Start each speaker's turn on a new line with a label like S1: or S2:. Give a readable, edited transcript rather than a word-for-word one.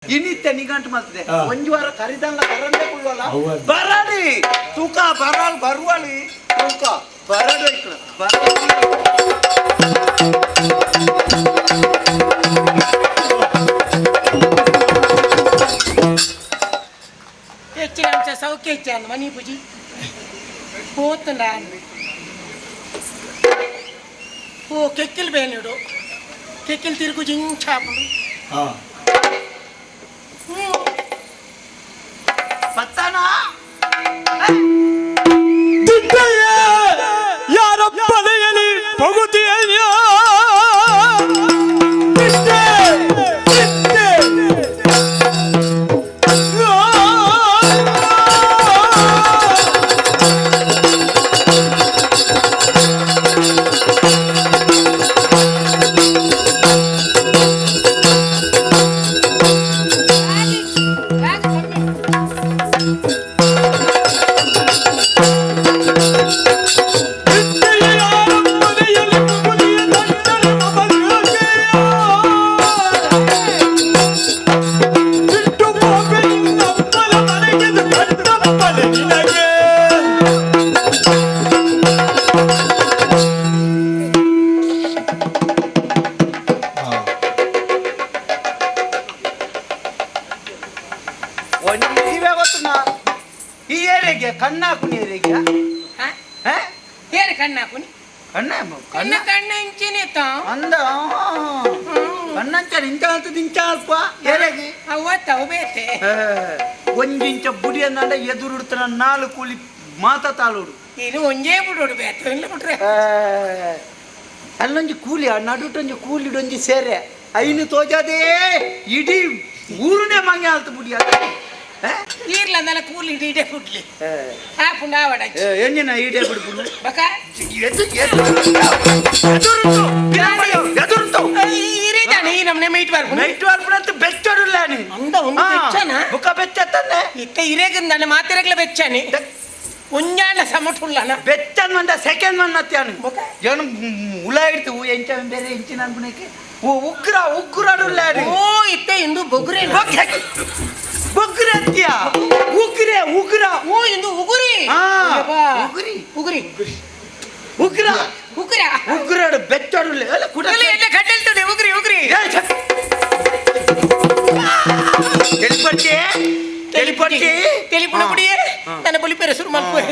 S1: ಇನಿತ್ತೆ ನಿಗಂಟು ಮಾಡ್ತದೆ.
S2: ಹಾ.
S1: ಒಂಜಿ ವಾರ ಕರಿದಂಗ ಬರಂದೆ ಕುಳ್ಳಲ್ಲ.
S2: ಅವ್ವ.
S1: ಬರಡಿ ತೂಕ ಬರಲ್ ಬರುವಳಿ ತೂಕ ಬರಡು ಇಕ್ಳು ಬರಡಿ.
S3: ಹೆಚ್ಚಿನ ಅಂಶ ಸೌಖ್ಯ ಹೆಚ್ಚ ಮನಿ ಪೂಜಿ ಪೋತುಂಡ. ಓ ಕೆಕ್ಕಿಲ್ ಬೇನಿಡು ಕೆಕ್ಕಿಲ್ ತಿರುಗು ಜಿಂಚಾಪುಂಡು.
S2: ಹಾ.
S1: ಬತ್ತಾನ.
S4: ದಿಟ್ಟಯ್ಯ ಯಾರ ಬಲೆಯಲ್ಲಿ ಪಗುತಿಯಯ್ಯ ದಿಟ್ಟೆ, ದಿಟ್ಟೆ. ದಿಟ್ಟೆಯ ಯಾರ ಬಲೆಯಲ್ಲಿ ಪಗುತಿಯ ದಟ್ಟಣ ಬಗೆಯ. ಬಿಟ್ಟು ಗೋಪಿಯಿಂದ ಮನೆಗೆ ಕಟ್ಟಪ್ಪಲೆ ನಿನಗೆ.
S1: ಒಂಜಿ ಇವೆ ಗೊತ್ತುನ ಈ ಏರಿಗೆ ಕಣ್ಣಾಕುನಿ ಏರಿಗೆ.
S3: ಹಾ? ಏರು ಕಣ್ಣಾಕುನಿ?
S1: ಕಣ್ಣ.
S3: ಕಣ್ಣ.
S1: ಕಣ್ಣ.
S3: ಕಣ್ಣ ಇಂಚಿನ
S1: ಅಂದ ಕಣ್ಣಂಚ ಇಂಚ ಅಂತ ಇಂಚ ಅಲ್ಪ ಏರಿಗೆ.
S3: ಅವತ್ತವು ಬೇತೆ.
S1: ಒಂಜಿಂಚ ಬುಡಿ ಅಂದಂಡ ಎದುರುಡ್ತಾನ ನಾಲ್ಕು ಕೂಲಿ ಮಾತ ತಾಳೋಡು.
S3: ಇದು ಒಂಜೇ ಬಿಡೋಡು ಬೇತೆ ಇಲ್ಲ ಬಿಟ್ರೆ.
S1: ಅಲ್ಲೊಂಜಿ ಕೂಲಿ ಆ ನಡುಟೊಂಜಿ ಕೂಲಿಡೊಂಜಿ ಸೇರೆ ಐನು ತೋಜಾದೇ ಇಡೀ ಊರುನೇ ಮಂಗೆ ಆಲ್ತು ಬುಡಿ ಅದ.
S3: ಈರ್ಲಂದಲ ಕೂಲಿ ಇಡೀ ಬಿಡ್ಲಿ ಆ ಪುಂಡಾವಡ.
S1: ಎಂಜಿನ ಈಡೇ ಬಿಡ್ಬುಡು.
S3: ಬಕ.
S1: ಎದುರುಂಟು ಎದುರುಂಟು.
S3: ಇರೇದಾನೆ ಈ ನಮ್ನೆ ಮೈಟ್ ಬರ್ಪುಂಡು.
S1: ನೈಟ್ ವಾರ್ಪುನಂತ ಬೆಚ್ಚಡುಲ್ಲ ನೀ.
S3: ಅಂದ ಒಂದು ಬೆಚ್ಚನಾ?
S1: ಬುಕ್ಕ ಬೆಚ್ಚತ್ತಂದೆ.
S3: ಇತ್ತ ಇರೇಗಂದಾನೆ ಮಾತಿರಗ್ಲ ಬೆಚ್ಚಾನೆ ಒಂಜಾನ ಸಮಟುಳ್ಳನ.
S1: ಬೆಚ್ಚನ್ ಮಂದ ಸೆಕೆಂಡ್ ಮನ್ ಅತ್ಯಾನು.
S3: ಬೊಕ?
S1: ಜನ ಉಲ ಇಡ್ತು ಎಂಚ ಬೇರೆ ಎಂಚಿನ ಅನ್ಪುನಕ್ಕೆ ಓ ಉಗ್ರ ಉಗ್ರಡುಲ್ಲ.
S3: ಓ ಇತ್ತೆ ಇಂದು ಬೊಗುರೆ.
S1: ಬೊಗ್ರೆ ಅಂತ್ಯ ಉಗ್ರೆ ಉಗ್ರ.
S3: ಓ ಇಂದು ಉಗುರಿ.
S1: ಆ,
S3: ಅಯ್ಯಬ್ಬಾ.
S1: ಉಗುರಿ.
S3: ಉಗುರಿ.
S1: ಉಗ್ರ.
S3: ಉಗುರ.
S1: ಉಗ್ರಡು ಬೆಚ್ಚಡುಲ್ಲ ಅಲ್ಲ ಕುಡ.
S3: ಎಲ್ಲ ಎಲ್ಲ ಕಡ್ಡಲ್ತದೆ ಉಗುರಿ ಉಗುರಿ.
S1: ತೆಲಿಪಟ್ಟಿ ತೆಲಿಪಟ್ಟಿ.
S3: ತೆಲಿಪುಣ ಪುಡಿಯೇ ನನ್ನ ಬಲಿ ಪೆರೆ ಶುರು ಮಲ್ಪುವೆ.